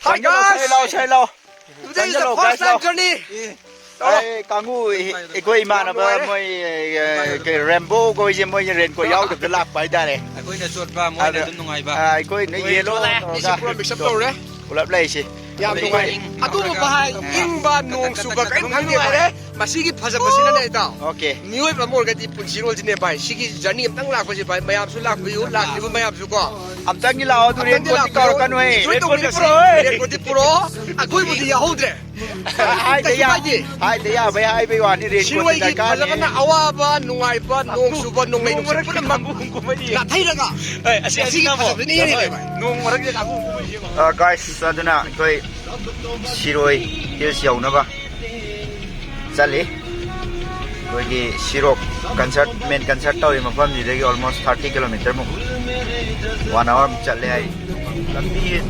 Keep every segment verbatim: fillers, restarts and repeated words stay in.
Hi, guys. ꯂꯥꯎ, ꯁꯥꯏ ꯂꯥꯎ. Today is the first time journey. ꯑꯩ ꯀꯥꯡꯕꯨ, ꯑꯩꯈꯣꯏ ꯏꯃꯥꯟꯅꯕ ꯃꯣꯏ, ꯑꯦ, ꯀꯩ, ꯔꯦꯝꯕꯣ ꯈꯣꯏꯁꯦ, ꯃꯣꯏꯁꯦ ꯔꯦꯟꯀꯣꯠ ꯌꯥꯎꯗꯕꯗ ꯂꯥꯛꯄ ꯍꯥꯏꯇꯥꯔꯦ꯫ ꯑꯩꯈꯣꯏꯅ ꯆꯣꯠꯄ, ꯃꯣꯏꯅ ꯑꯗꯨꯝ ꯅꯨꯡꯉꯥꯏꯕ꯫ ꯑ, ꯑꯩꯈꯣꯏꯅ ꯌꯦꯜꯂꯣ ꯇꯧꯔꯒ ꯃꯤꯛꯁ ꯑꯞ ꯇꯧꯔꯦ꯫ ꯄꯨꯂꯞ ꯂꯩꯁꯤ꯫ ꯌꯥꯝ ꯅꯨꯡꯉꯥꯏ꯫ ꯑꯗꯨꯝꯕ ꯍꯥꯏ, ꯏꯪꯕ, ꯅꯣꯡ ꯆꯨꯕ ꯀꯔꯤꯝ ꯈꯪꯗꯦ ꯍꯥꯏꯔꯦ꯫ ꯃꯁꯤꯒꯤ ꯐꯖꯕꯁꯤꯅꯅꯦ, ꯏꯇꯥꯎ꯫ ꯑꯣꯀꯦ꯫ ꯃꯤꯑꯣꯏꯕ ꯑꯃ ꯑꯣꯏꯔꯒꯗꯤ ꯄꯨꯟꯁꯤꯔꯣꯜꯁꯤꯅꯦ, ꯚꯥꯏ꯫ ꯁꯤꯒꯤ ꯖꯔꯅꯤ ꯑꯝꯇꯪ ꯂꯥꯛꯄꯁꯤ, ꯚꯥꯏ, ꯃꯌꯥꯝꯁꯨ ꯂꯥꯛꯄꯤꯌꯨ, ꯂꯥꯛꯇ꯭ꯔꯤꯕ ꯃꯌꯥꯝꯁꯨ ꯀꯣ꯫ ꯑꯝꯇꯪꯗꯤ ꯂꯥꯛꯑꯣ, ꯑꯗꯨ ꯑꯝꯇꯪꯗꯤ ꯔꯦꯟꯀꯣꯠꯇꯤ ꯂꯥꯛꯄꯤꯌꯨ꯫ ꯀꯥꯎꯔꯛꯀꯅꯨꯍꯦ꯫ ꯏꯟꯖꯣꯏ ꯔꯦꯟꯀꯣꯠꯇꯤ ꯇꯧꯃꯤꯟꯅꯁꯤ꯫ ꯄꯨꯔꯛꯑꯣꯍꯦ꯫ ꯔꯦꯟꯀꯣꯠꯇꯤ ꯄꯨꯔꯛꯑꯣ꯫ ꯑꯩꯈꯣꯏꯕꯨꯗꯤ ꯌꯥꯍꯧꯗ꯭ꯔꯦ꯫ ꯍꯥꯏꯗ ꯀꯩꯁꯨ ꯌꯥ-, ꯀꯥꯏꯗꯦ꯫ ꯍꯥꯏꯗ ꯌꯥꯕꯩ ꯍꯥꯏꯕꯩ ꯋꯥꯅꯤ, ꯔꯦꯟꯀꯣꯠꯇꯤ ꯁꯤꯔꯣꯏꯒꯤ ꯗꯔꯀꯥꯔꯅꯦ꯫ ꯐꯖꯕꯅ ꯑꯋꯥꯕ, ꯅꯨꯡꯉꯥꯏꯕ, ꯅꯣꯡ ꯆꯨꯕ, ꯅꯣꯡꯂꯩ ꯅꯨꯡꯁꯤꯠ ꯄꯨꯝꯅꯃꯛ ꯅꯥꯊꯩꯔꯒ ꯑꯦ, ꯑꯁꯤ, ꯑꯁꯤ ꯉꯁꯤꯒꯤ ꯅꯪꯕꯣ? ꯐꯖꯕꯅ ꯏꯍꯦꯟ ꯍꯦꯜꯂꯦ, ꯚꯥꯏ꯫ ꯅꯣꯡ ꯃꯔꯛꯁꯤꯗ ꯀꯥꯡꯕꯨ ꯀꯨꯝꯕꯩꯁꯦ ꯌꯦꯡꯉꯣ꯫ ꯑ, guys, ꯑꯗꯨꯅ ꯑꯩꯈꯣꯏ ꯁꯤꯔꯣꯏ ꯍꯤꯜꯁ ꯌꯧꯅꯕ ꯆꯠꯂꯤ꯫ ꯑꯩꯈꯣꯏꯒꯤ ꯁꯤꯔꯣꯛ ꯀꯟꯁꯔꯠ, ꯃꯦꯟ ꯀꯟꯁꯔꯠ ꯇꯧꯔꯤ ꯃꯐꯝꯁꯤꯗꯒꯤ almost thirty kilometer ꯃꯨꯛ, one hour ꯃꯨꯛ ꯆꯠꯂꯦ ꯍꯥꯏ꯫ ꯂꯝꯕꯤ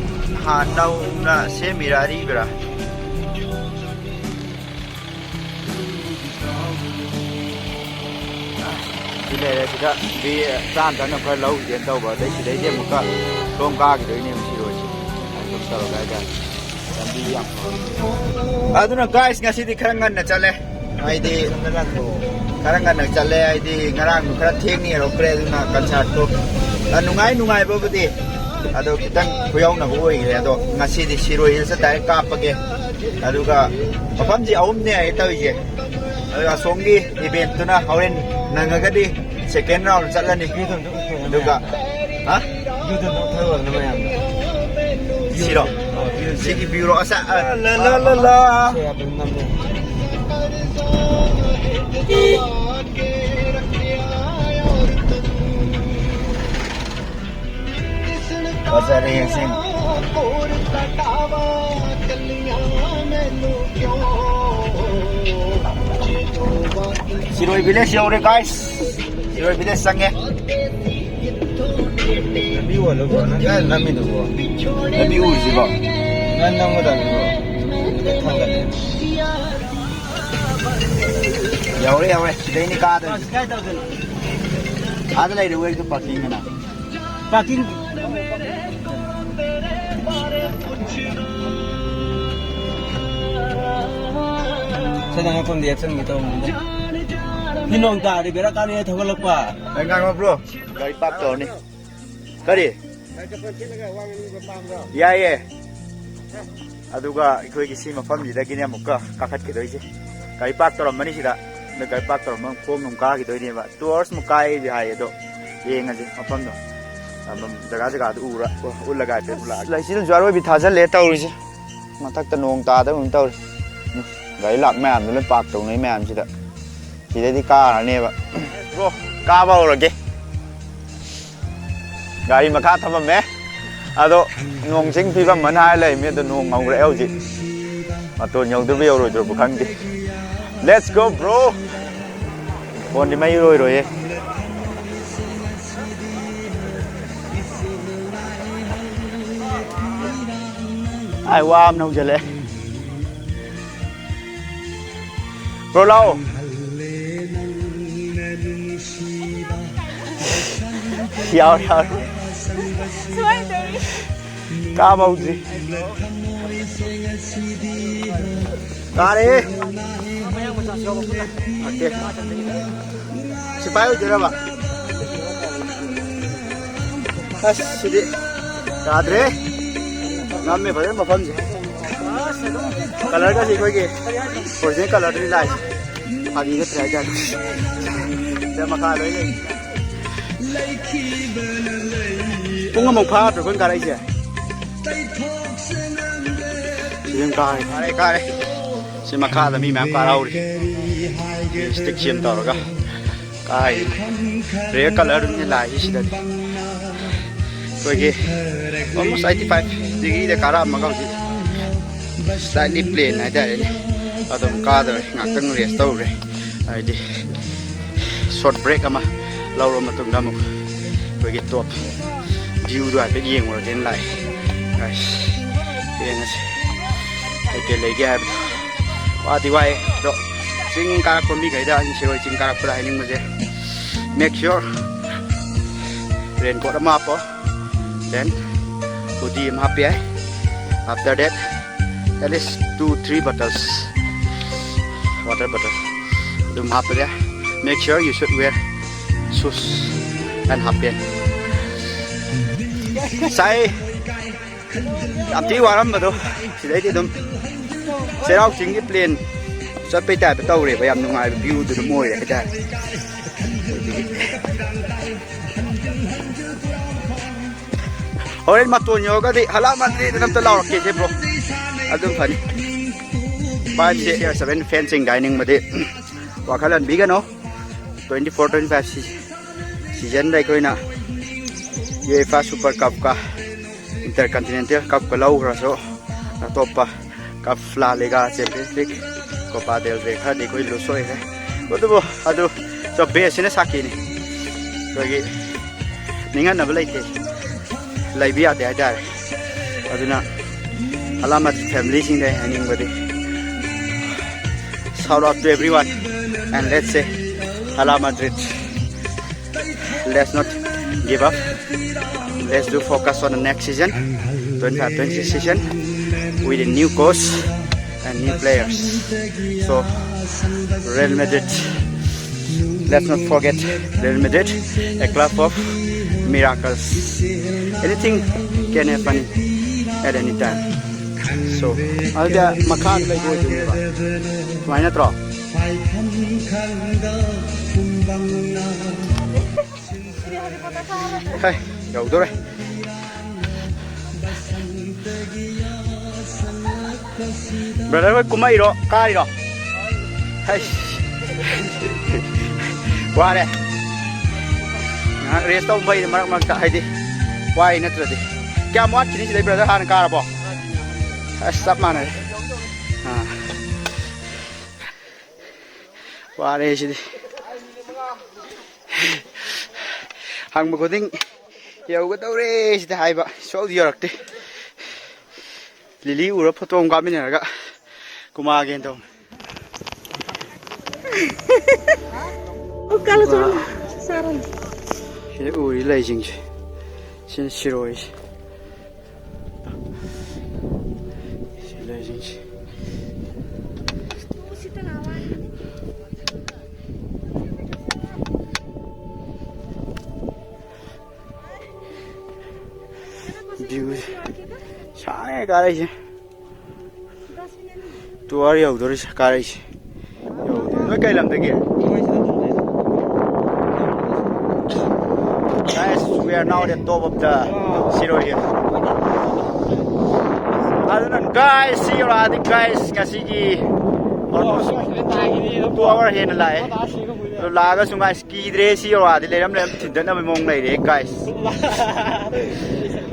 ꯍꯥꯟꯅ ꯅꯧꯅ ꯁꯦꯝꯃꯤꯔꯥ ꯑꯔꯤꯕꯔꯥ? ꯁꯤ ꯂꯩꯔꯦ, ꯁꯤꯗ ꯕꯤ-, ꯆꯥꯅ ꯊꯛꯅꯕ ꯈꯔ ꯂꯧꯈꯤꯒꯦꯅ ꯇꯧꯕ, ꯑꯗꯩ ꯁꯤꯗꯩꯗꯤ ꯑꯃꯨꯛꯀ ꯁꯣꯝ ꯀꯥꯈꯤꯗꯣꯏꯅꯦꯕ ꯁꯤꯔꯣꯏꯁꯦ꯫ ꯑꯗꯨꯝ ꯇꯧꯔꯒ ꯍꯥꯏꯇꯥꯔꯦ꯫ ꯂꯝꯕꯤ ꯌꯥꯝ ꯐꯕ꯫ ꯑꯗꯨꯅ guys, ꯉꯁꯤꯗꯤ ꯈꯔ ꯉꯟꯅ ꯆꯠꯂꯦ, ꯍꯥꯏꯗꯤ ꯈꯔ ꯉꯟꯅ ꯆꯠꯂꯦ, ꯍꯥꯏꯗꯤ ꯉꯔꯥꯡꯗꯣ ꯈꯔ ꯊꯦꯡꯅ ꯌꯧꯔꯛꯈ꯭ꯔꯦ, ꯑꯗꯨꯅ ꯀꯟꯁꯔꯠꯇꯣ, ꯑ, ꯅꯨꯡꯉꯥꯏ ꯅꯨꯡꯉꯥꯏꯕꯕꯨꯗꯤ, ꯑꯗꯣ ꯈꯤꯇꯪ ꯈꯨꯌꯧꯅꯕ ꯑꯣꯏꯈ꯭ꯔꯦ꯫ ꯑꯗꯣ ꯉꯁꯤꯗꯤ ꯁꯤꯔꯣꯏ ꯍꯤꯜꯁꯇ direct ꯀꯥꯞꯄꯒꯦ, ꯑꯗꯨꯒ ꯃꯐꯝꯁꯤ ꯑꯍꯨꯝꯅꯦ ꯑꯩ ꯇꯧꯔꯤꯁꯦ꯫ ꯑꯗꯨꯒ ꯑꯁꯣꯝꯒꯤ eventꯇꯨꯅ ꯍꯣꯔꯦꯟ ꯅꯪꯉꯒꯗꯤ second round ꯆꯠꯂꯅꯤ꯫ ꯑꯗꯨꯒ, ꯍꯥ? ꯁꯤꯔꯣ? ꯁꯤꯒꯤ view ꯔꯣ? ꯑꯁ, ꯑ, ꯂ, ꯂ, ꯂ, ꯂ꯫ ꯐꯖꯔꯦ ꯌꯦꯡꯁꯦ꯫ ꯁꯤꯔꯣꯏ village ꯌꯧꯔꯦ, guys꯫ ꯁꯤꯔꯣꯏ village ꯆꯪꯉꯦ꯫ ꯂꯝꯕꯤ ꯑꯣꯜꯂꯕꯣ? ꯅꯪ ꯀꯥꯏꯗ ꯅꯝꯃꯤꯗꯨꯕꯣ? ꯂꯝꯕꯤ ꯎꯔꯤꯁꯤꯕꯣ? ꯅꯪ ꯅꯝꯒꯗꯕꯅꯤꯀꯣ꯫ ꯊꯥꯡꯒꯠꯂꯦ꯫ ꯌꯧꯔꯦ, ꯌꯧꯔꯦ꯫ ꯁꯤꯗꯩꯅꯦ ꯀꯥꯗꯣꯏꯁꯦ꯫ ꯑꯥꯗ ꯂꯩꯔꯦ ꯋꯦꯒꯤ parking ꯑꯅ꯫ Parking꯫ ꯅꯪ ꯃꯐꯝꯗ ꯌꯦꯞꯁꯟꯒꯦ ꯇꯧꯕꯅꯤꯗ꯫ ꯐꯤ ꯅꯣꯡ ꯇꯥꯔꯗꯤ ꯕꯦꯔꯥ ꯀꯥꯟꯅꯤ ꯊꯧꯒꯠꯂꯛꯄ꯫ ꯑꯩ ꯉꯥꯡꯉꯣ ꯕ꯭ꯔꯣ꯫ ꯒꯥꯔꯤ ꯄꯥꯔꯛ ꯇꯧꯔꯅꯤ꯫ ꯀꯔꯤ? ꯃꯥꯏꯀ꯭ꯔꯣꯐꯣꯟ ꯊꯤꯜꯂꯒ ꯋꯥ ꯉꯥꯡꯅꯤꯡꯕ ꯄꯥꯝꯕ꯭ꯔꯣ? ꯌꯥꯏꯌꯦ꯫ ꯑꯗꯨꯒ ꯑꯩꯈꯣꯏꯒꯤ ꯁꯤ ꯃꯐꯝꯁꯤꯗꯒꯤꯅꯦ ꯑꯃꯨꯛꯀ ꯀꯥꯈꯠꯈꯤꯗꯣꯏꯁꯦ꯫ ꯒꯥꯔꯤ ꯄꯥꯔꯛ ꯇꯧꯔꯝꯃꯅꯤ ꯁꯤꯗ꯫ ꯑꯗ ꯒꯥꯔꯤ ꯄꯥꯔꯛ ꯇꯧꯔꯝꯃ ꯈꯣꯡ ꯑꯃꯨꯛ ꯀꯥꯈꯤꯗꯣꯏꯅꯦꯕ꯫ Two hours ꯃꯨꯛ ꯀꯥꯏꯗꯤ ꯍꯥꯏꯌꯦ ꯑꯗꯣ꯫ ꯌꯦꯡꯉꯁꯦ ꯃꯐꯝꯗꯣ꯫ ꯑꯗꯨꯝ ꯖꯒꯥ ꯖꯒꯥꯗ ꯎꯔ-, ꯎꯠꯂꯒ ꯍꯥꯏꯐꯦꯠ ꯎꯠꯂꯛꯑꯒꯦ꯫ ꯂꯩꯆꯤꯜꯁꯨ ꯑꯔꯣꯏꯕꯤ ꯊꯥꯖꯜꯂꯦ ꯇꯧꯔꯤꯁꯦ꯫ ꯃꯊꯛꯇ ꯅꯣꯡ ꯇꯥꯗꯕꯒꯨꯝ ꯇꯧꯔꯤ꯫ ꯎꯝ, ꯒꯥꯔꯤ ꯂꯥꯛ ꯃꯌꯥꯝꯗꯣ ꯂꯣꯏ ꯄꯥꯔꯛ ꯇꯧꯅꯩ ꯃꯌꯥꯝꯁꯤꯗ꯫ ꯁꯤꯗꯩꯗꯤ ꯀꯥꯔꯅꯦꯕ꯫ ꯕ꯭ꯔꯣ, ꯀꯥꯕ ꯍꯧꯔꯒꯦ꯫ ꯒꯥꯔꯤ ꯃꯈꯥ ꯊꯝꯃꯝꯃꯦ꯫ ꯑꯗꯣ ꯅꯣꯡ ꯆꯤꯡ ꯐꯤꯕꯝ ꯑꯃ ꯍꯥꯏꯔ ꯂꯩꯔꯝꯃꯤ, ꯑꯗꯣ ꯅꯣꯡ ꯍꯧꯔꯛꯑꯦ ꯍꯧꯖꯤꯛ꯫ ꯃꯇꯣꯟ ꯌꯧꯗꯣꯏꯕ ꯌꯧꯔꯣꯏꯗ꯭ꯔꯕ ꯈꯪꯗꯦ꯫ Let's go, bro! ꯐꯣꯟꯗꯤ ꯃꯩ ꯂꯣꯏꯔꯣꯏꯌꯦ꯫ ꯑꯥꯏ, ꯋꯥ ꯑꯃꯅ ꯍꯧꯖꯤꯜꯂꯛꯑꯦ꯫ ꯕ꯭ꯔꯣ, ꯂꯥꯛꯑꯣ꯫ ꯌꯥꯎꯔꯦ, ꯌꯥꯎꯔꯦ꯫ ꯁꯨꯃꯥꯏꯅ ꯇꯧꯔꯤ꯫ ꯀꯥꯕ ꯍꯧꯗ꯭ꯔꯤ꯫ ꯀꯥꯔꯦꯍꯦ꯫ ꯑꯣꯀꯦ꯫ ꯁꯤꯐꯥꯏ ꯑꯣꯏꯗꯣꯏꯔꯕ? ꯑꯁ, ꯁꯤꯗꯤ ꯌꯥꯗ꯭ꯔꯦ꯫ ꯉꯝꯃꯦ ꯐꯖꯅ ꯃꯐꯝꯁꯦ꯫ ꯀꯂꯔꯒꯁꯦ ꯑꯩꯈꯣꯏꯒꯤ ꯑꯣꯔꯤꯖꯤꯅꯦꯜ ꯀꯂꯔꯗꯨꯅꯤ ꯂꯥꯛꯏꯁꯦ꯫ ꯐꯥꯒꯤ ꯅꯠꯇ꯭ꯔꯦ ꯍꯥꯏꯇꯥꯔꯦ꯫ ꯁꯤꯗ ꯃꯈꯥ ꯂꯣꯏ ꯂꯩ꯫ ꯄꯨꯡ ꯑꯃ ꯐꯥꯗ꯭ꯔꯣ ꯑꯩꯈꯣꯏꯅ ꯀꯥꯔꯛꯏꯁꯦ? ꯁꯤꯗꯤ ꯑꯗꯨꯝ ꯀꯥꯔꯦ꯫ ꯀꯥꯔꯦ, ꯀꯥꯔꯦ꯫ ꯁꯤ ꯃꯈꯥꯗ ꯃꯤ ꯃꯌꯥꯝ ꯀꯥꯔꯍꯧꯔꯤ꯫ ꯁꯤ ꯁ꯭ꯇꯤꯛ ꯁꯦꯝ ꯇꯧꯔꯒ ꯀꯥꯏ꯫ ꯔꯦꯗ ꯀꯂꯔꯗꯨꯅꯤ ꯂꯥꯛꯏꯁꯤ ꯁꯤꯗꯗꯤ꯫ ꯑꯩꯈꯣꯏꯒꯤ almost eighty five degree ꯗ ꯀꯥꯔꯛꯑꯝꯃꯒ ꯍꯧꯖꯤꯛ slightly plain ꯍꯥꯏꯇꯥꯔꯦꯅꯦ꯫ ꯑꯗꯨꯝ ꯀꯥꯗꯧꯔꯦ꯫ ꯉꯥꯛꯇꯪ ꯔꯦꯁ ꯇꯧꯔꯨꯔꯦ꯫ ꯍꯥꯏꯗꯤ ꯁꯣꯔꯠ ꯕ꯭ꯔꯦꯛ ꯑꯃ ꯂꯧꯔ ꯃꯇꯨꯡꯗ ꯑꯃꯨꯛ ꯑꯩꯈꯣꯏꯒꯤ ꯇꯣꯞ ꯚ꯭ꯌꯨꯗꯣ ꯍꯥꯏꯐꯦꯠ ꯌꯦꯡꯉꯨꯔꯒꯦꯅ ꯂꯥꯛꯑꯦ꯫ ꯒꯥꯏꯁ, ꯌꯦꯡꯉꯁꯤ ꯀꯩꯀꯩ ꯂꯩꯒꯦ ꯍꯥꯏꯕꯗꯣ꯫ ꯋꯥꯗꯤ ꯋꯥꯏ, ꯑꯗꯣ ꯆꯤꯡ ꯀꯥꯔꯛꯄ ꯃꯤꯈꯩꯗ ꯑꯩꯅ ꯁꯤꯔꯣꯏ ꯆꯤꯡ ꯀꯥꯔꯛꯄꯗ ꯍꯥꯏꯅꯤꯡꯕꯁꯦ, make sure raincoat ꯑꯃ ꯍꯥꯞꯄꯣ, then hoodie ꯑꯃ ꯍꯥꯞꯄ ꯌꯥꯏ꯫ After that, at least two, three bottles Water bottle ꯑꯗꯨꯝ ꯍꯥꯞꯄꯗ, make sure you should wear shoes and half pant. ꯉꯁꯥꯏ ꯌꯥꯝ ꯊꯤ ꯋꯥꯔꯝꯕꯗꯣ, ꯁꯤꯗꯩꯗꯤ ꯑꯗꯨꯝ ꯆꯩꯔꯥꯎ ꯆꯤꯡꯒꯤ ꯄ꯭ꯂꯦꯟ ꯆꯠꯄꯩ ꯇꯥꯏꯞꯇ ꯇꯧꯔꯦꯕ꯫ ꯌꯥꯝ ꯅꯨꯡꯉꯥꯏꯕ ꯚ꯭ꯌꯨꯗꯨ ꯑꯗꯨꯝ ꯑꯣꯏꯔꯦ ꯍꯥꯏꯇꯥꯔꯦ꯫ ꯍꯣꯔꯦꯟ ꯃꯇꯣꯟ ꯌꯧꯔꯒꯗꯤ ꯍꯂꯥ ꯃꯟꯗ꯭ꯔꯦꯗꯅ ꯑꯝꯇ ꯂꯥꯎꯔꯛꯀꯦꯁꯦ ꯕ꯭ꯔꯣ, ꯑꯗꯨꯝ ꯐꯅꯤ꯫ ꯚꯥꯏꯕꯁꯦ ꯑꯦ ꯁꯚꯦꯟ ꯐꯦꯟꯁꯤꯡꯗ ꯍꯥꯏꯅꯤꯡꯕꯗꯤ, ꯋꯥꯈꯜ ꯍꯟꯕꯤꯒꯅꯨ꯫ Twenty four twenty five ꯁꯤ ꯁꯤꯖꯟꯗ ꯑꯩꯈꯣꯏꯅ U F A super ꯀꯞꯀ enter continental ꯀꯞꯀ ꯂꯧꯈ꯭ꯔꯁꯨ, ꯑꯇꯣꯞꯄ ꯀꯞ, ꯂꯥ ꯂꯤꯒꯥ, ꯆꯦꯝꯄꯤꯌꯟꯁ ꯂꯤꯒ, ꯀꯣꯄꯥ ꯗꯦꯜ ꯔꯦ ꯈꯔꯗꯤ ꯑꯩꯈꯣꯏ ꯂꯨꯁ ꯑꯣꯏꯈ꯭ꯔꯦ꯫ ꯑꯗꯨꯕꯨ ꯑꯗꯨ ꯕꯦꯁꯁꯤꯅ ꯁꯥꯈꯤꯅꯤ꯫ ꯑꯩꯈꯣꯏꯒꯤ ꯅꯤꯡꯍꯟꯅꯕ ꯂꯩꯇꯦ, ꯂꯩꯕ ꯌꯥꯗꯦ ꯍꯥꯏꯇꯥꯔꯦ꯫ ꯑꯗꯨꯅ ꯑꯂꯥꯃꯠ ꯐꯦꯃꯤꯂꯤꯁꯤꯡꯗ ꯑꯩ ꯍꯥꯏꯅꯤꯡꯕꯗꯤ, shout out to everyone and let's say Hala Madrid. Let's not give up. Let's do focus on the next season, twenty five twenty six season, with a new coach and new players. So, Real Madrid, let's not forget Real Madrid, a club of miracles. Anything can happen at any time. So, ꯑꯗꯨꯗꯤ ꯃꯈꯥꯗ ꯂꯩꯕ ꯑꯣꯏꯗꯣꯏꯅꯦꯕ꯫ ꯁꯨꯃꯥꯏꯅ ꯅꯠꯇ꯭ꯔꯣ? ꯍꯦ, ꯌꯧꯗꯣꯔꯦ꯫ Brother ꯍꯣꯏ ꯀꯨꯝꯃꯛꯏꯔꯣ, ꯀꯥꯔꯤꯔꯣ? ꯍꯩꯁ꯫ ꯋꯥꯔꯦ꯫ ꯉꯥꯏꯍꯥꯛ ꯔꯦꯁ ꯇꯧꯕ ꯐꯩꯗ ꯃꯔꯛ ꯃꯔꯛꯇ, ꯍꯥꯏꯗꯤ ꯋꯥꯏ ꯅꯠꯇ꯭ꯔꯗꯤ꯫ ꯀꯌꯥꯝ ꯋꯥꯠꯈꯤꯅꯤ ꯁꯤꯗꯩ, ꯕ꯭ꯔꯗꯔ ꯍꯥꯟꯅ ꯀꯥꯔꯕꯣ? ꯑꯁ, ꯆꯞ ꯃꯥꯟꯅꯔꯦ꯫ ꯑꯥ꯫ ꯋꯥꯔꯦ ꯁꯤꯗꯤ꯫ ꯍꯪꯕ ꯈꯨꯗꯤꯡ ꯌꯧꯒꯗꯧꯔꯦ ꯁꯤꯗ ꯍꯥꯏꯕ, ꯁꯨꯛꯌꯧ ꯌꯧꯔꯛꯇꯦ꯫ ꯂꯤꯂꯤ ꯎꯔ ꯐꯣꯇꯣ ꯑꯃ ꯀꯥꯞꯃꯤꯟꯅꯔꯒ ꯀꯨꯃꯥꯒꯦꯅ ꯇꯧꯕꯅꯦ꯫ ꯑꯣ, ꯀꯥꯂꯣ ꯆꯠꯂꯣ꯫ ꯁꯥꯔꯣ꯫ ꯁꯤꯗ ꯎꯔꯤ ꯂꯩꯁꯤꯡꯁꯦ, ꯁꯤꯅ ꯁꯤꯔꯣꯏꯁꯦ꯫ ꯁꯤ ꯂꯩꯁꯤꯡꯁꯦ꯫ ꯀꯥꯔꯛꯏꯁꯦ꯫ Two R ꯌꯧꯗꯣꯔꯤꯁꯦ, ꯀꯥꯔꯛꯏꯁꯦ꯫ ꯌꯧꯗꯦ꯫ ꯅꯣꯏ ꯀꯩ ꯂꯝꯗꯒꯤ? Guys, we are now at the top of the Shiroi Hill. ꯑꯗꯨꯅ guys, ꯁꯤ ꯌꯧꯔꯛꯑꯗꯤ guys, ꯉꯁꯤꯒꯤ almost two hour ꯍꯦꯟꯅ ꯂꯥꯛꯑꯦ꯫ ꯑꯗꯣ ꯂꯥꯛꯑꯒꯁꯨ guys, ꯀꯤꯗ꯭ꯔꯦ꯫ ꯁꯤ ꯌꯧꯔꯛꯑꯗꯤ ꯂꯩꯔꯝ ꯂꯩꯔꯝ ꯊꯤꯟꯗꯠꯅꯕꯒꯤ ꯃꯑꯣꯡ ꯂꯩꯔꯦ guys꯫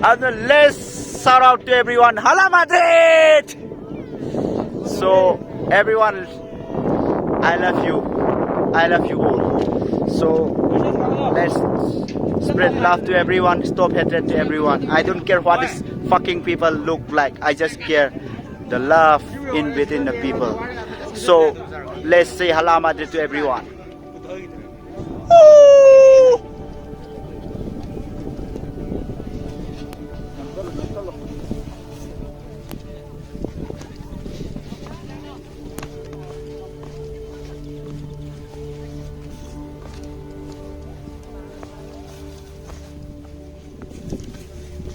ꯑꯗꯨꯅ let's shout out to everyone. Hala Madrid! So, everyone, I love you. I love you all. So, let's spread love to everyone, stop hatred to everyone. I don't care what these fucking people look like. I just care the love in between the people. So, let's say Hala Madrid to everyone.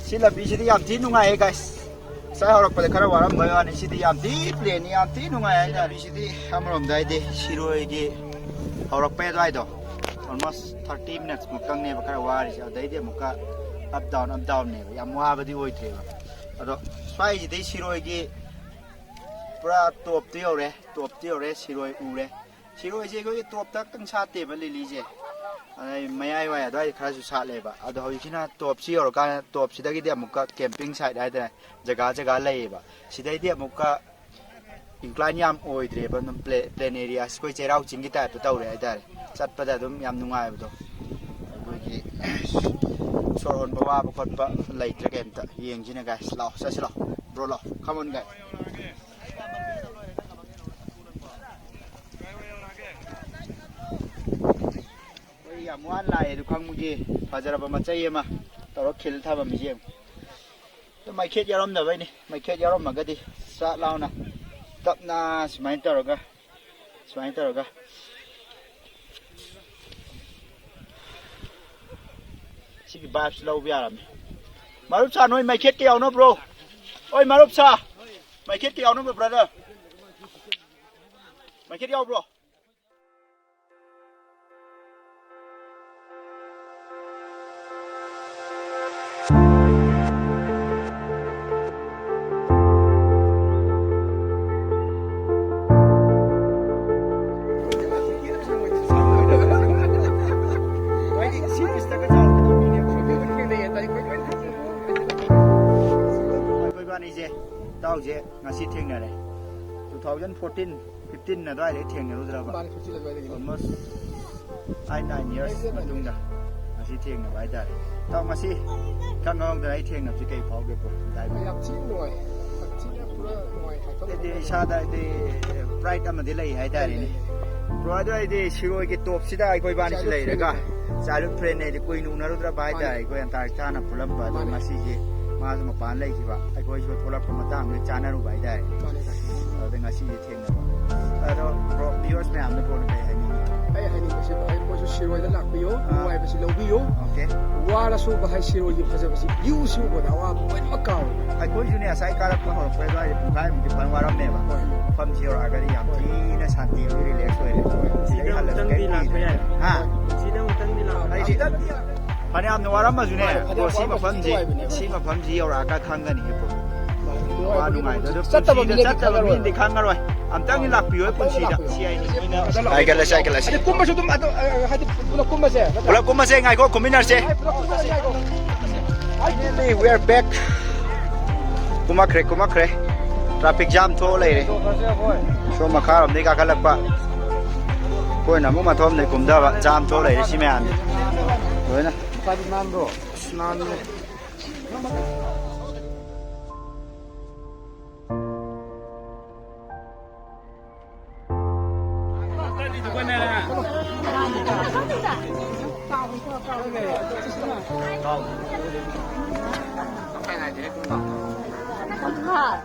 ꯁꯤ ꯂꯝꯕꯤꯁꯤꯗꯤ ꯌꯥꯝ ꯊꯤ ꯅꯨꯡꯉꯥꯏꯌꯦ guys꯫ ꯉꯁꯥꯏ ꯍꯧꯔꯛꯄꯗ ꯈꯔ ꯋꯥꯔꯝꯕꯩ ꯋꯥꯅꯤ꯫ ꯁꯤꯗꯤ ꯌꯥꯝ ꯊꯤ plain ꯅꯤ, ꯌꯥꯝ ꯊꯤ ꯅꯨꯡꯉꯥꯏ ꯍꯥꯏꯇꯥꯔꯦ꯫ ꯁꯤꯗꯤ ꯑꯃꯔꯣꯝꯗ ꯍꯥꯏꯗꯤ ꯁꯤꯔꯣꯏꯒꯤ ꯍꯧꯔꯛꯄꯩ ꯑꯗꯨꯋꯥꯏꯗꯣ almost thirty minutes ꯃꯨꯛꯇꯪꯅꯦꯕ ꯈꯔ ꯋꯥꯔꯤꯁꯦ꯫ ꯑꯗꯩꯗꯤ ꯑꯃꯨꯛꯀ up down, up down ꯅꯦꯕ꯫ ꯌꯥꯝ ꯋꯥꯕꯗꯤ ꯑꯣꯏꯗ꯭ꯔꯦꯕ꯫ ꯑꯗꯣ ꯁ꯭ꯋꯥꯏꯁꯤꯗꯤ ꯁꯤꯔꯣꯏꯒꯤ ꯄꯨꯔꯥ top ꯇꯨ ꯌꯧꯔꯦ, top ꯇꯨ ꯌꯧꯔꯦ꯫ ꯁꯤꯔꯣꯏ ꯎꯔꯦ꯫ ꯁꯤꯔꯣꯏꯁꯦ ꯑꯩꯈꯣꯏꯒꯤ top ꯇ ꯈꯛꯇꯪ ꯁꯥꯠꯇꯦꯕ ꯂꯤꯂꯤꯁꯦ꯫ ꯑꯗꯩ ꯃꯌꯥꯏ ꯋꯥꯏ ꯑꯗꯨꯋꯥꯏꯗ ꯈꯔꯁꯨ ꯁꯥꯠꯂꯦꯕ꯫ ꯑꯗꯣ ꯍꯧꯖꯤꯛꯁꯤꯅ top ꯁꯤ ꯌꯧꯔꯀꯥꯟꯗ top ꯁꯤꯗꯒꯤꯗꯤ ꯑꯃꯨꯛꯀ camping site ꯍꯥꯏꯇꯥꯔꯦ, ꯖꯒꯥ ꯖꯒꯥ ꯂꯩꯌꯦꯕ꯫ ꯁꯤꯗꯩꯗꯤ ꯑꯃꯨꯛꯀ incline ꯌꯥꯝ ꯑꯣꯏꯗ꯭ꯔꯦꯕ, ꯑꯗꯨꯝ play-, plain areas, ꯑꯩꯈꯣꯏ ꯆꯩꯔꯥꯎ ꯆꯤꯡꯒꯤ type ꯇ ꯇꯧꯔꯦ ꯍꯥꯏꯇꯥꯔꯦ꯫ ꯆꯠꯄꯗ ꯑꯗꯨꯝ ꯌꯥꯝ ꯅꯨꯡꯉꯥꯏꯕꯗꯣ꯫ ꯑꯩꯈꯣꯏꯒꯤ ꯁꯣꯔ ꯍꯣꯟꯕ ꯋꯥꯕ ꯈꯣꯠꯄ ꯂꯩꯇ꯭ꯔꯦ ꯀꯩꯝꯇ꯫ ꯌꯦꯡꯁꯤꯅꯦ guys, ꯂꯥꯛꯑꯣ ꯆꯠꯁꯤ ꯂꯥꯛꯑꯣ bro, ꯂꯥꯛꯑꯣ, come on guys꯫ ꯑꯩꯈꯣꯏ ꯌꯥꯝ ꯋꯥꯅ ꯂꯥꯛꯑꯦ ꯑꯗꯨ ꯈꯪꯕꯒꯤ꯫ ꯐꯖꯔꯕ ꯃꯆꯩ ꯑꯃ ꯇꯧꯔ ꯈꯤꯜ ꯊꯝꯃꯝꯃꯤꯁꯦ ꯌꯦꯡꯉꯨ꯫ ꯑꯗꯨ ꯃꯩꯈꯦꯠ ꯌꯥꯎꯔꯝꯗꯕꯩꯅꯤ꯫ ꯃꯩꯈꯦꯠ ꯌꯥꯎꯔꯝꯃꯒꯗꯤ ꯆꯥꯛ ꯂꯥꯎꯅ ꯇꯞꯅ ꯁꯨꯃꯥꯏꯅ ꯇꯧꯔꯒ, ꯁꯨꯃꯥꯏꯅ ꯇꯧꯔꯒ ꯁꯤꯒꯤ vibes ꯂꯧꯕ ꯌꯥꯔꯝꯃꯦ꯫ ꯃꯔꯨꯞ ꯁꯥ, ꯅꯣꯏ ꯃꯩꯈꯦꯠꯀ ꯌꯥꯎꯅꯕ꯭ꯔꯣ? ꯑꯣꯏ ꯃꯔꯨꯞ ꯁꯥ, ꯃꯩꯈꯦꯠꯀ ꯌꯥꯎꯅꯕ꯭ꯔꯣ, ꯕ꯭ꯔꯗꯔ? ꯃꯩꯈꯦꯠ ꯌꯥꯎꯕ꯭ꯔꯣ? ꯑꯩꯈꯣꯏ ꯏꯕꯥꯅꯤꯁꯦ, ꯏꯇꯥꯎꯁꯦ ꯉꯁꯤ ꯊꯦꯡꯅꯔꯦ꯫ Two thousand fourteen, fifteen ꯑꯗꯨꯋꯥꯏꯗ ꯊꯦꯡꯅꯔꯨꯗ꯭ꯔꯕ? ꯃꯥꯅꯤ, fifteen ꯑꯗꯨꯋꯥꯏꯗꯒꯤ꯫ Almost eight, nine years ꯃꯇꯨꯡꯗ ꯉꯁꯤ ꯊꯦꯡꯅꯕ ꯍꯥꯏꯇꯥꯔꯦ꯫ ꯏꯇꯥꯎ, ꯉꯁꯤ ꯏꯈꯪ ꯈꯪꯍꯧꯗꯅ ꯑꯩ ꯊꯦꯡꯅꯕꯁꯤ ꯀꯩ ꯐꯥꯎꯒꯦ, ꯕ꯭ꯔꯣ? ꯌꯥꯝ ꯊꯤꯅ ꯅꯨꯡꯉꯥꯏ, ꯌꯥꯝ ꯊꯤꯅ ꯄꯨꯔꯥ ꯅꯨꯡꯉꯥꯏ ꯍꯥꯏꯇꯥꯔꯦ꯫ ꯍꯥꯏꯗꯤ ꯏꯁꯥꯗ ꯍꯥꯏꯗꯤ pride ꯑꯃꯗꯤ ꯂꯩ ꯍꯥꯏꯇꯥꯔꯦꯅꯦ꯫ ꯂꯩ, ꯂꯩ꯫ ꯕ꯭ꯔꯣ, ꯑꯗꯨ ꯑꯩꯗꯤ ꯁꯤꯔꯣꯏꯒꯤ ꯇꯣꯞꯁꯤꯗ ꯑꯩꯈꯣꯏ ꯏꯕꯥꯅꯤꯁꯨ childhood ꯂꯩꯔꯒ, friend ꯍꯥꯏꯗꯤ꯫ Childhood friend ꯍꯥꯏꯗꯤ ꯀꯨꯏꯅ ꯎꯅꯔꯨꯗ꯭ꯔꯕ ꯍꯥꯏꯇꯥꯔꯦ꯫ ꯃꯥꯅꯦ꯫ ꯑꯩꯈꯣꯏ ꯑꯟꯇꯥꯔꯛꯇꯤꯀꯥꯅ ꯄꯨꯜꯂꯝꯕ ꯑꯗꯣ ꯃꯥꯅꯦ꯫ ꯉꯁꯤꯁꯦ ꯃꯥꯁꯨ ꯃꯄꯥꯟ ꯂꯩꯈꯤꯕ, ꯑꯩꯈꯣꯏꯁꯨ ꯊꯣꯛꯂꯛꯄ ꯃꯇꯥꯡꯗ ꯆꯥꯟꯅꯔꯨꯕ ꯍꯥꯏꯇꯥꯔꯦ꯫ ꯃꯥꯅꯦ, ꯁꯥꯔ꯫ ꯑꯗꯨꯗ ꯉꯁꯤꯁꯦ ꯊꯦꯡꯅꯕ꯫ ꯑꯗꯣ ꯕ꯭ꯔꯣ, viewers ꯃꯌꯥꯝꯗ ꯕ꯭ꯔꯣꯅ ꯀꯩ ꯍꯥꯏꯅꯤꯡꯉꯤ? ꯑꯩ ꯍꯥꯏꯅꯤꯡꯕꯁꯦ, ꯚꯥꯏ, ꯃꯣꯏꯁꯨ ꯁꯤꯔꯣꯏꯗ ꯂꯥꯛꯄꯤꯌꯨ, ꯑꯥ꯫ ꯅꯨꯡꯉꯥꯏꯕꯁꯤ ꯂꯧꯕꯤꯌꯨ꯫ Okay꯫ ꯋꯥꯔꯁꯨ, ꯚꯥꯏ, ꯁꯤꯔꯣꯏꯒꯤ ꯐꯖꯕꯁꯤ, view ꯁꯤ ꯎꯕꯗ ꯑꯋꯥꯕ ꯂꯣꯏꯅꯃꯛ ꯀꯥꯎꯋꯦ꯫ ꯑꯩꯈꯣꯏꯁꯨꯅꯦ ꯉꯁꯥꯏ ꯀꯥꯔꯛꯄ ꯍꯧꯔꯛꯄ ꯑꯗꯨꯋꯥꯏꯗ ꯄꯨꯡꯈꯥꯏꯃꯨꯛꯇꯤ ꯐꯖꯅ ꯋꯥꯔꯝꯃꯦꯕ꯫ ꯍꯣꯏ꯫ ꯃꯐꯝꯁꯤ ꯌꯧꯔꯛꯑꯒꯗꯤ ꯌꯥꯝ ꯍꯣꯏ꯫ ꯊꯤꯅ ꯁꯥꯟꯇꯤ ꯑꯃꯗꯤ relax ꯑꯣꯏꯔꯦ꯫ ꯍꯣꯏ꯫ ꯁꯤꯗꯩ ꯁꯤꯗ ꯍꯜꯂꯁꯨ ꯑꯃꯨꯛꯇꯪꯗꯤ ꯀꯩꯝ ꯂꯥꯛꯄ ꯀꯤꯗ꯭ꯔꯦ꯫ ꯌꯥꯏ꯫ ꯍꯥ? ꯁꯤꯗ ꯑꯃꯨꯛꯇꯪꯗꯤ ꯂꯥꯛꯄ ꯍꯥꯏꯗꯤ ꯌꯥꯏ꯫ ꯐꯅꯌꯥꯝꯅ ꯋꯥꯔꯝꯃꯁꯨꯅꯦ, ꯃꯥꯅꯦ, ꯕ꯭ꯔꯣ, ꯐꯅꯌꯥꯝ ꯁꯤ ꯋꯥꯔꯝꯃꯁꯨ ꯃꯐꯝꯁꯤ, ꯅꯨꯡꯉꯥꯏꯕꯅꯦꯕ꯫ ꯁꯤ ꯃꯐꯝꯁꯤ ꯌꯧꯔꯛꯑꯒ ꯈꯪꯒꯅꯤ, ꯕ꯭ꯔꯣ꯫ ꯃꯥꯅꯦ, ꯑꯋꯥ ꯅꯨꯡꯉꯥꯏꯕꯅꯦ꯫ ꯅꯨꯡꯉꯥꯏꯗꯣ ꯑꯗꯨ ꯆꯠꯇꯕ ꯄꯨꯟꯁꯤꯗ ꯃꯤꯅꯗꯤ ꯆꯠꯇꯕ ꯈꯪꯉꯔꯣꯏ꯫ ꯃꯤꯅꯗꯤ ꯈꯪꯉꯔꯣꯏ꯫ ꯑꯝꯇꯪꯗꯤ ꯂꯥꯛꯄꯤꯌꯣ ꯑꯝꯇꯪꯗꯤ ꯄꯨꯟꯁꯤꯗ꯫ ꯂꯥꯛꯄꯤꯌꯣ꯫ ꯁꯤ ꯑꯩ ꯅꯣꯏꯅ ꯍꯥꯏꯒꯠꯂꯁꯦ, ꯍꯥꯏꯒꯠꯂꯁꯦ꯫ ꯑꯗꯩ ꯀꯨꯝꯕꯁꯨ ꯑꯗꯨꯝ ꯑꯗꯨ, ꯑ, ꯍꯥꯏꯗꯤ ꯄꯨꯂꯞ ꯀꯨꯝꯕꯁꯦ ꯅꯠꯇ꯭ꯔꯥ? ꯄꯨꯂꯞ ꯀꯨꯝꯃꯁꯦ, ꯉꯥꯏꯈꯣ, ꯀꯨꯝꯃꯤꯟꯅꯔꯁꯦ꯫ ꯑꯩ ꯄꯨꯂꯞ ꯀꯨꯝꯃꯁꯦ, ꯉꯥꯏꯈꯣ꯫ Finally, we are back. ꯀꯨꯝꯃꯛꯈ꯭ꯔꯦ, ꯀꯨꯝꯃꯛꯈ꯭ꯔꯦ꯫ Traffic jam ꯊꯣꯛꯑ ꯂꯩꯔꯦ꯫ ꯁꯣꯝ ꯃꯈꯥꯔꯣꯝꯗꯒꯤ ꯀꯥꯈꯠꯂꯛꯄ꯫ ꯑꯩꯈꯣꯏꯅ ꯑꯃꯨꯛ ꯃꯊꯣꯝꯗꯩ ꯀꯨꯝꯊꯕ꯫ Jam ꯊꯣꯛꯑ ꯂꯩꯔꯦ ꯁꯤ ꯃꯌꯥꯝꯁꯦ꯫ ꯂꯣꯏꯅ꯫ ꯅꯥꯟꯕ꯭ꯔꯣ? ꯅꯥꯟꯕ꯭ꯔꯣ?